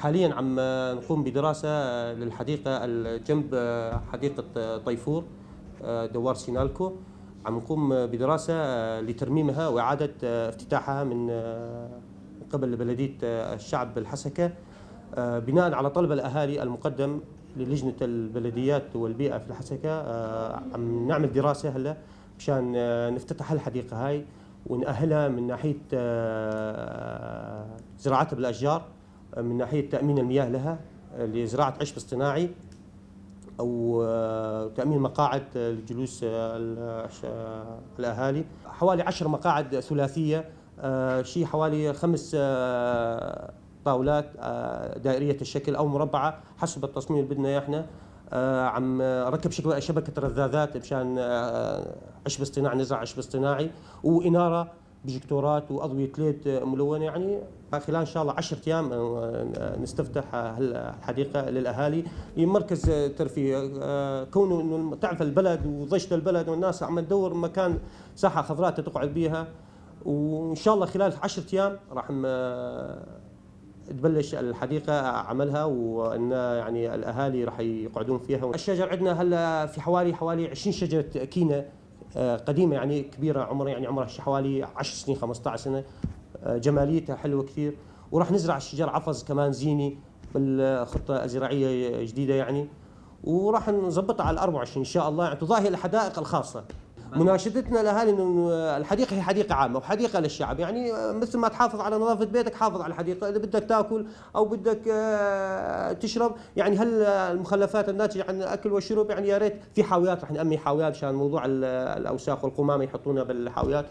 حاليا عم نقوم بدراسة للحديقة جنب حديقة طيفور دوار سينالكو. عم نقوم بدراسة لترميمها وإعادة افتتاحها من قبل بلدية الشعب الحسكة، بناء على طلب الأهالي المقدم للجنة البلديات والبيئة في الحسكة. عم نعمل دراسة هلا مشان نفتتح الحديقة هاي ونأهلها من ناحية زراعتها بالأشجار، من ناحية تأمين المياه لها لزراعة عشب اصطناعي، أو تأمين مقاعد لجلوس الأهالي. حوالي 10 مقاعد ثلاثية، شيء حوالي 5 طاولات دائرية الشكل أو مربعة حسب التصميم اللي بدنا إياه إحنا. عم ركب شبكة رذاذات مشان عشب اصطناعي، نزرع عشب اصطناعي، وإنارة بروجكتورات وأضوية LED ملونة. يعني خلال إن شاء الله 10 أيام نستفتح الحديقة للأهالي لمركز ترفيه، كونه إنه تعرف البلد وضجة البلد والناس عم تدور مكان ساحة خضراء تقعد بيها. وإن شاء الله خلال 10 أيام راح تبلش الحديقة عملها، وإن يعني الأهالي راح يقعدون فيها. الشجر عندنا هلا في حوالي 20 شجرة كينة قديمة، يعني كبيرة عمرها، يعني عمرها حوالي 10 سنين 15 سنة، جماليتها حلوة كثير. وراح نزرع الشجر عفز كمان زيني بالخطة الزراعية جديدة يعني، وراح نظبطها على 24 إن شاء الله، يعني تضاهي الحدائق الخاصة. مناشدتنا للاهالي انه الحديقة هي حديقة عامة وحديقه للشعب، يعني مثل ما تحافظ على نظافة بيتك حافظ على الحديقة. اذا بدك تاكل او بدك تشرب، يعني هل المخلفات الناتجة عن الاكل والشرب، يعني يا ريت في حاويات، رح نأمن حاويات مشان موضوع الاوساخ والقمامه يحطونها بالحاويات.